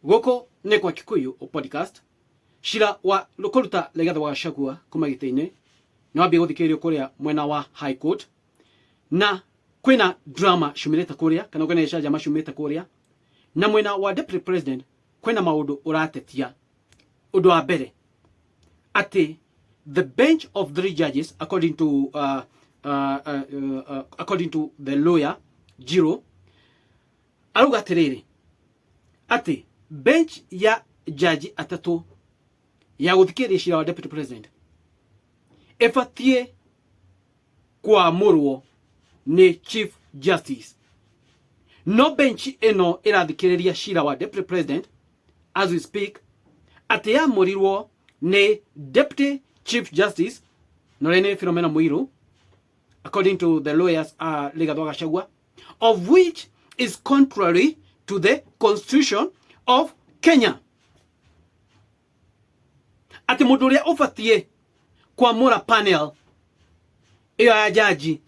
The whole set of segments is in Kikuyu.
Gũkũ nĩ kwa Kikuyu Podcast. Cira wa kũruta Rigathĩ wa Gachagua kuma gĩtĩ-inĩ nĩ wambia gũthikĩrĩrio kũrĩa mwena wa High Court, na kwĩna drama ciumĩrĩte kũrĩa kana kwĩna gĩcanjama ciumĩte kũrĩa, na mwena wa Deputy President kwĩna maũndũ ũratetia. Ũndũ wa mbere atĩ the bench of three judges according to the lawyer Jiro arauga atĩrĩrĩ atĩ bench ya jaji atatũ ya gũthikĩrĩria cira wa deputy president ĩbatiĩ kwamũrwo nĩ chief justice, no bench ĩno ĩrathikĩrĩria cira wa deputy president as we speak atĩ yamũrirwo nĩ deputy chief justice na ũrĩa nĩ Philomena Mwilu according to the lawyers Rigathi wa Gachagua, of which is contrary to the constitution of Kenya. Atĩ mũndũ ũrĩa ũbatiĩ kwamũra panel ĩyo ya jaji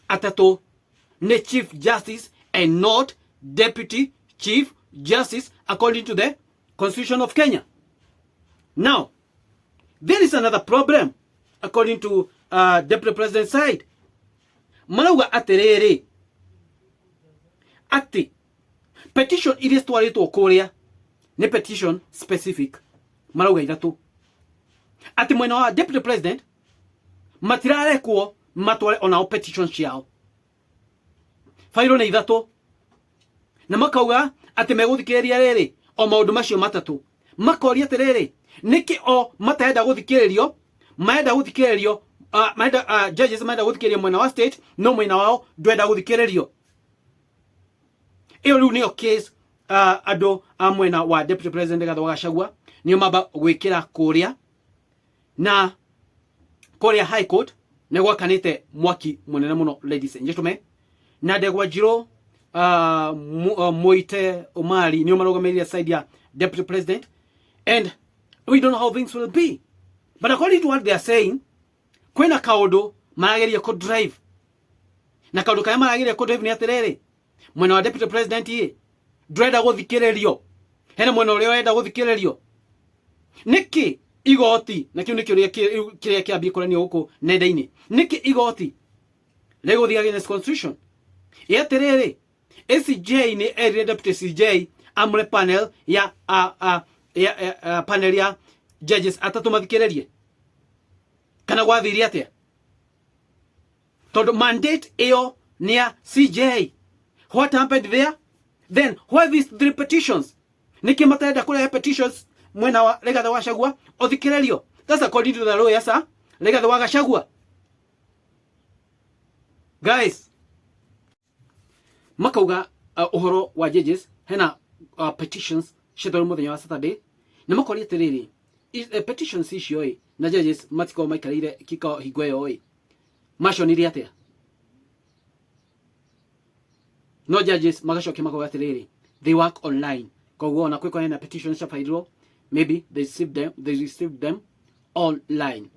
atatũ nĩ chief justice and not deputy chief justice according to the constitution of Kenya. Now, there is another problem according to deputy president side. Marauga atĩrĩrĩ atĩ petition iria citwarĩtwo kũrĩa nĩ petition specific, marauga ithatũ, atĩ mwena wa deputy president matirarekwo matware onao petition ciao, bairũ nĩ ithatũ, na makauga atĩ megũthikĩrĩria rĩrĩ o maũndũ macio matatũ. Makoria atĩrĩrĩ, nĩkĩ o matarenda gũthikĩrĩrio, marenda gũthikĩrĩrio, marenda, judges marenda gũthikĩrĩrio mwena wa state, no mwena wao ndwenda gũthikĩrĩrio. Ĩyo rĩu nĩyo case andũ a mwena wa deputy president Rigathi wa Gachagua nĩo mamba gwĩkĩra kũrĩa, na kũrĩa high court nĩ gwakanĩte mwaki mũnene mũno, ladies and gentlemen. Na Ndegwa Njirũ, Muite Omari nĩo marũgamĩrĩire side ya deputy president, and we don't know how things will be, but according to what they are saying, kwĩna kaũndũ marageria kũ drive, na kaũndũ karĩa marageria kũ drive nĩ atĩrĩrĩ, mwena wa deputy president ĩ ndũrenda gũthikĩrĩrio, hena mwena ũrĩa ũrenda gũthikĩrĩrio. Nĩkĩ igoti, na kĩu nĩ kĩũria kĩrĩa kĩambie kũranio gũkũ nenda-inĩ, nĩkĩ igoti rĩgũthiĩ against constitution? Ĩ atĩrĩrĩ, ACJ nĩ erire deputy CJ amũre panel ya a, a, ya, ya, a, panel ya judges atatũ mathikĩrĩrie, kana gwathire atĩa? Tondũ mandate ĩyo nĩ ya CJ. What happened there then? Why these three petitions? Nĩkĩ matarenda kũrehe petitions mwena wa Rigathi wa Gachagua ũthikĩrĩrio? That's according to the lawyer, sir, Rigathi wa Gachagua. Guys, makauga ũhoro wa judges hena petitions ciatwarwo mũthenya wa Saturday, na makoria atĩrĩrĩ, petitions icio ĩ na judges matikorwo maikarĩire kikao hingo ĩyo ĩ maconire atĩa? No judges magacokia makauga atĩrĩrĩ, they work online, koguo ona kwĩko hena petitions ciabairwo, maybe they received them online.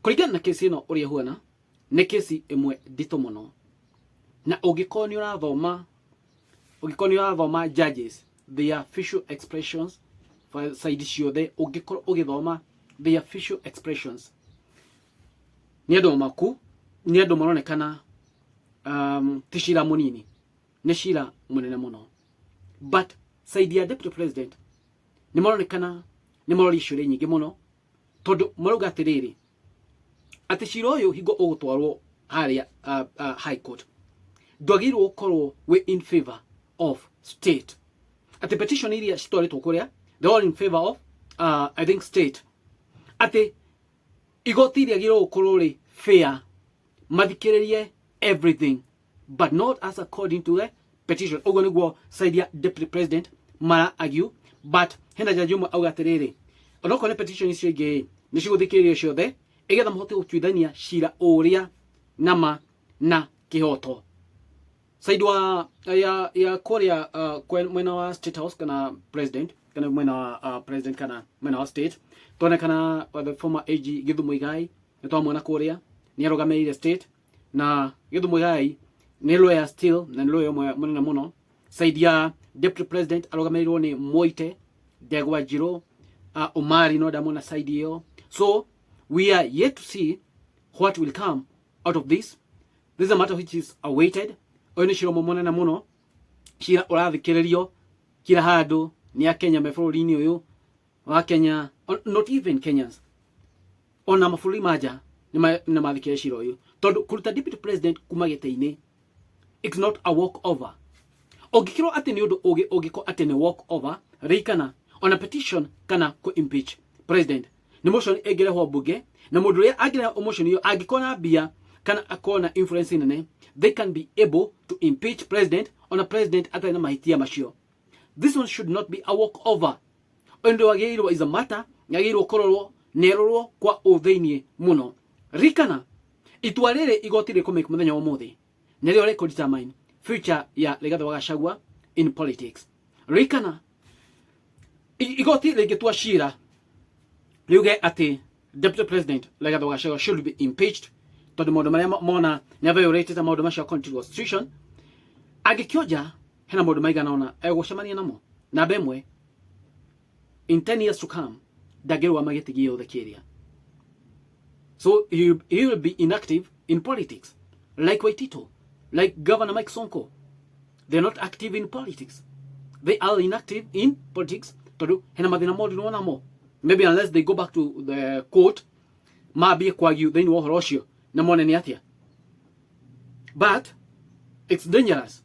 Kũringana na kesi ĩno ũrĩa huana, nĩ kesi ĩmwe nditũ mũno, na ũngĩkorwo nĩ ũrathoma judges, their facial expressions, side ciothe, ũngĩkorwo ũgĩthoma their facial expressions, nĩ andũ maku, nĩ andũ maronekana ti cira mũnini, nĩ cira mũnene mũno. But side ya deputy president nĩ maronekana nĩ maroria ciũria nyingĩ mũno, tondũ marauga atĩrĩrĩ atĩ cira ũyũ hingo ũgũtwarwo harĩa high court ndwagĩrĩirwo gũkorwo wĩ in favor of state, atĩ petition iria citwarĩtwo kũrĩa, they all in favor of I think state, atĩ igoti rĩagĩrĩirwo gũkorwo rĩ fair, mathikĩrĩrie everything but not as according to the petition. Ũguo nĩguo side ya deputy president mara argue, but hena jaji ũmwe auga atĩrĩrĩ, onokorwo nĩ petition icio ingĩ nĩ cigũthikĩrĩrio ciothe igetha mahote gũtuithania cira ũrĩa nama na kĩhoto. Side wa ya kũrĩa mwena wa state house kana president kana mwena wa president kana mwena wa state, tuonekana the former AG Githu Muigai nĩ twamwona kũrĩa nĩ arũgamĩrĩire state, na Githu Muigai nĩ lawyer still na nĩ lawyer ũmwe mũnene mũno. Side ya deputy president arũgamĩrĩirwo nĩ Moite. Ndegwa Njirũ, Omari no ndamona side ĩyo. So we are yet to see what will come out of this. This is a matter which is awaited. Ũyũ nĩ cira ũmwe mũnene mũno, cira ũrathikĩrĩrio kila handũ nĩ Akenya me bũrũri-inĩ ũyũ wa Kenya, not even Kenyans, ona mabũrũri ma nja nĩ mathikĩrĩria cira ũyũ, tondũ kũruta deputy president kuma gĩtĩ-inĩ, it's not a walk over. Ũngĩkĩrwo atĩ nĩ ũndũ ũngĩkorwo atĩ nĩ walk over, ririkana ona petition kana kũ impeach president nĩ motion ĩngĩrehwo mbunge, na mũndũ ũrĩa angĩrehe motion ĩyo angĩkorwo na mbia kana akorwo na influence nene, they can be able to impeach president ona president atarĩ na mahĩtia macio. This one should not be a walk over. Ũndũ wagĩrĩirwo is a matter yagĩrĩirwo kũrorwo na ĩrorwo kwa ũthĩiniĩ mũno. Ririkana itua rĩrĩ igoti rĩkũmake mũthenya wa ũmũthĩ nĩrĩo rĩkũ determine future ya Rigathi wa Gachagua in politics. Ririkana igoti rĩngĩtua cira riuge atĩ deputy president Rigathi wa Gachagua should be impeached tondũ maũndũ marĩa mona nĩ violated maũndũ macio according to the constitution, angĩkĩonja hena maũndũ maigana ũna egũcemania namo. Namba ĩmwe, in 10 years to come ndangĩrũgama gĩtĩ gĩothe kĩrĩa, so he will be inactive in politics, like Waititu, like Governor Mike Sonko. They're not active in politics, they are inactive in politics tondũ hena mathĩna morirwo namo. Maybe unless they go back to the court mambie kwagiu thĩinĩ wa ũhoro ũcio na mone nĩ atĩa, but it's dangerous.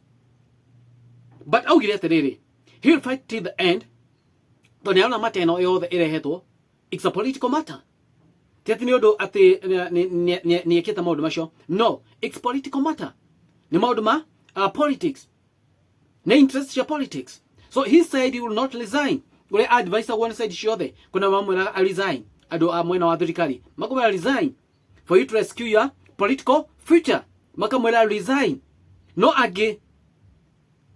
But augire atĩrĩrĩ, he will fight till the end tondũ nĩarona mata ĩno yothe ĩrehetwo, it's a political matter. Ti atĩ nĩ ũndũ atĩ nĩ ĩkĩte maũndũ macio, no, it's political matter, nĩ maũndũ ma politics, nĩ interest cia politics. So he said he will not resign. Ũrĩa advice agwo nĩ side ciothe, kuna mamwĩraga a resign, andũ a mwena wa thirikari makamwĩra resign for you to rescue your political future, makamwĩra resign, no angĩ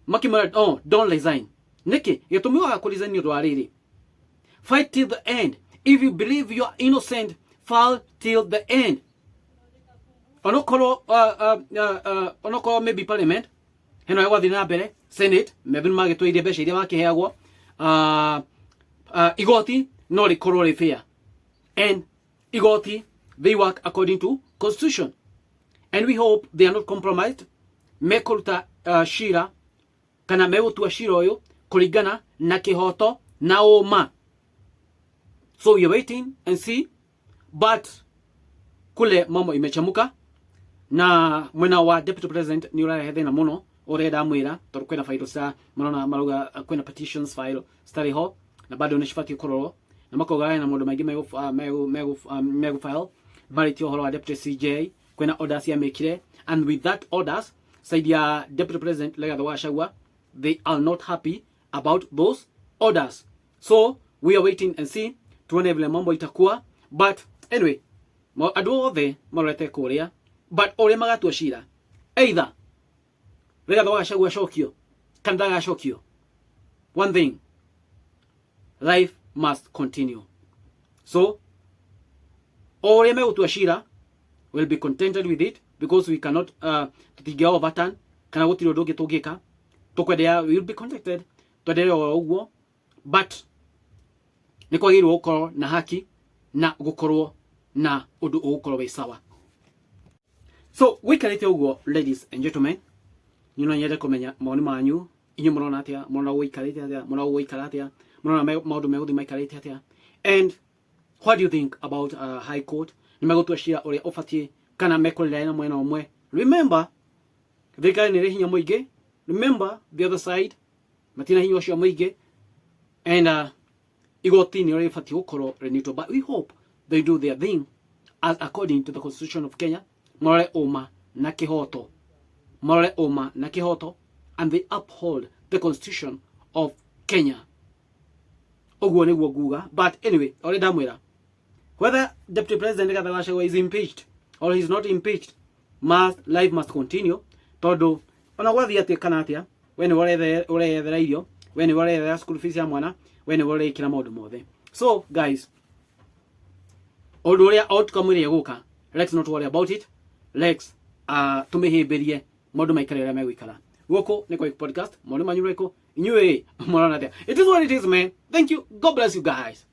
makĩmwĩra, "Oh, don't resign." Nĩkĩ gĩtũmi waga kũ resign? Nĩ ũndũ wa rĩrĩ, fight till the end. If you believe you are innocent, fight till the end. Onokorwo maybe parliament hena ũrĩa gwathiĩ na mbere, senate maybe nĩ magĩtwĩire mbeca iria makĩheagwo, igoti no rĩkorwo rĩ fair, and igoti, they work according to constitution, and we hope they are not compromised. Mekũruta cira kana megũtua cira ũyũ kũringana na kĩhoto na ũma. So we are waiting and see, but kule mambo imechamuka na mwena wa deputy president nĩ ũrarehe thĩna mũno ũrĩa ndamwĩra, tondũ kwĩna file cia marona marauga kwĩna petitions file citarĩ ho na bado nĩ cibatiĩ kũrorwo, na makauga hena maũndũ maingĩ megũ file marĩtie ũhoro wa deputy CJ. Kwĩna orders ciamĩkire, and with that orders, side ya deputy president Rigathi wa Gachagua, they are not happy about those orders. So we are waiting and see, tuone vile mambo itakuwa. But anyway, andũ othe marorete kũrĩa, but ũrĩa magatua cira, either Rigathi wa Gachagua acokio kana ndagacokio, one thing, life must continue. So o ũrĩa megũtua cira, will be contented with it, because we cannot tũtingĩa overturn kana gũtirĩ ũndũ ũngĩ tũngĩka. Tũkwendea, we will be contented, twendelee o ũguo, but nĩ kwagĩrĩirwo gũkorwo na haki na gũkorwo na ũndũ ũgũkorwo wĩ sawa. So gũikarĩte ũguo, ladies and gentlemen, niĩ no nyende kũmenya mawoni manyu. Inyuĩ mũrona atĩa? Mũrona gũikarĩte atĩa? Mũrona gũgũikara atĩa? Mũrona maũndũ megũthiĩ maikarĩte atĩa? And what do you think about high court? Nĩ megũtua cira ũrĩa ũbatiĩ kana mekũrĩra na mwena ũmwe? Remember, thirikari nĩ ĩrĩ hinya mũingĩ. Remember, the other side matina hinya ũcio mũingĩ, and igoti nĩ rĩbatiĩ gũkorwo rĩ neutral, but we hope they do their thing as according to the constitution of Kenya. Marore ũma na kĩhoto, marore ũma na kĩhoto, and they uphold the constitution of Kenya. Ũguo nĩguo nguga. But anyway, ũrĩa ndamwĩra, whether deputy president Rigathi Gachagua is impeached or he is not impeached, must life must continue, tondũ ona gwathiĩ atĩa kana atĩa, we nĩwe ũreyethera irio, we nĩwe ũreyethera school fees ya mwana, we nĩwe ũrekĩra maũndũ mothe. So guys, ũndũ ũrĩa outcome ĩrĩa ĩgũka, let's not worry about it. Let's tũmĩhĩmbĩrie, maũndũ maikare ũrĩa megũikara. Gũkũ nĩ kwa podcast, maũndũ manyu rĩkũ. Inyuĩ mũrona atĩa? It is what it is, man. Thank you. God bless you guys.